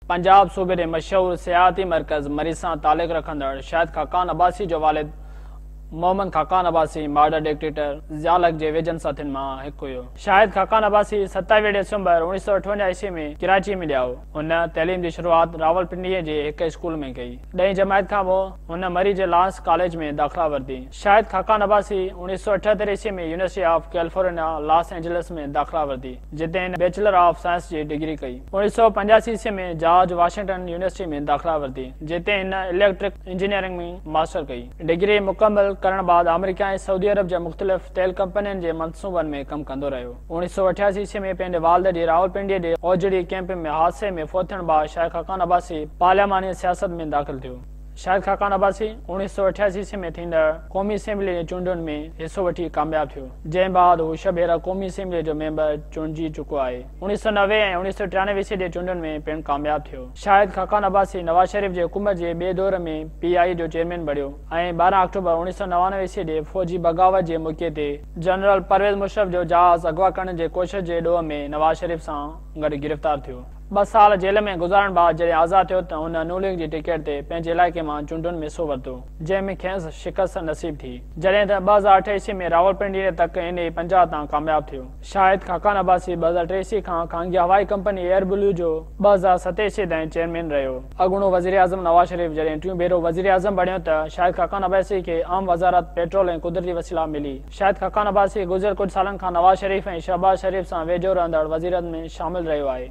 پنجاب صوبي جي مشهور سياحتي مرڪز مري سان تعلق رکندڙ شاهد خاقان عباسي جو والد محمد خاقان عباسي مارڊر ڊڪٽيٽر ضياء الحق جي ويجهن ساٿين مان هڪ هيو. شاهد خاقان عباسي 27 ڊسمبر 1958 عيسوي ۾ ڪراچي ۾ ڄائو. هن تعليم جي شروعات راولپنڊيء جي هڪ اسڪول ۾ ڪئي. ڏهين جماعت کان پوء هن مري جي لارنس ڪاليج ۾ داخلا ورتي. شاهد خاقان عباسي 1978 عيسوي ۾ university of California Los Angeles ۾ داخلا ورتي، جتي هن بيچلر آف سائنس جي ڊگري ڪئي. 1985 عيسوي ۾ جارج واشنگٽن يونيورسٽي ۾ داخلا ورتي، جتي هن اليڪٽرڪ انجنيئرنگ ۾ ماسٽر ڪئي. ڊگري مڪمل ڪرڻ بعد آمريڪا ۽ سعودي عرب جي مختلف تيل ڪمپنين جي منصوبن ۾ ڪم ڪندو رهيو. 1988 عيسوي ۾ پنهنجي والد جي راولپنڊي جي اوجڙي ڪئمپ ۾ حادثي ۾ فوت ٿيڻ بعد شاهد خاقان عباسي پارلياماني سياست ۾ داخل ٿيو. شاهد خاقان عباسي 1988 عيسوي ۾ ٿيندڙ قومي اسيمبلي جي چونڊن ۾ حصو وٺي ڪامياب ٿيو، جنهن بعد هو ڇهه ڀيرا قومي اسيمبلي جو ميمبر چونڊجي چڪو آهي. 1990 ۽ 1993 عيسوي جي چونڊن ۾ پڻ ڪامياب ٿيو. شاهد خاقان عباسي نواز شريف جي حڪومت جي ٻئي دور ۾ پي آء اي جو چيئرمين بڻيو ۽ 12 آڪٽوبر 1999 عيسوي جي فوجي بغاوت جي موقعي تي جنرل پرويز مشرف جو جهاز اغوا ڪرڻ جي ڪوشش جي ڏوهه ۾ نواز شريف سان گڏ گرفتار ٿيو. ٻه سال جيل ۾ گذارڻ بعد جڏهن آزاد ٿيو ته هن نون ليگ جي ٽڪيٽ تي پنهنجي علائقي مان چونڊن ۾ حصو ورتو، جنهن ۾ کيس شڪست نصيب ٿي. جڏهن ته 2008 عيسوي ۾ راولپنڊي جي تڪ اين اي 50 تان ڪامياب ٿيو. شاهد خاقان عباسي 2003 عيسوي کان خانگي هوائي ڪمپني ايئر بلو جو 2007 عيسوي تائين چيئرمين رهيو. اڳوڻو وزيراعظم نواز شريف جڏهن ٽيون ڀيرو وزيراعظم بڻيو ته شاهد خاقان عباسي کي اهم وزارت پيٽرول ۽ قدرتي وسيلا ملي. شاهد خاقان عباسي گذريل ڪجهه سالن کان نواز شريف ۽ شهباز شريف سان ويجهو رهندڙ وزيرن ۾ شامل رهيو آهي.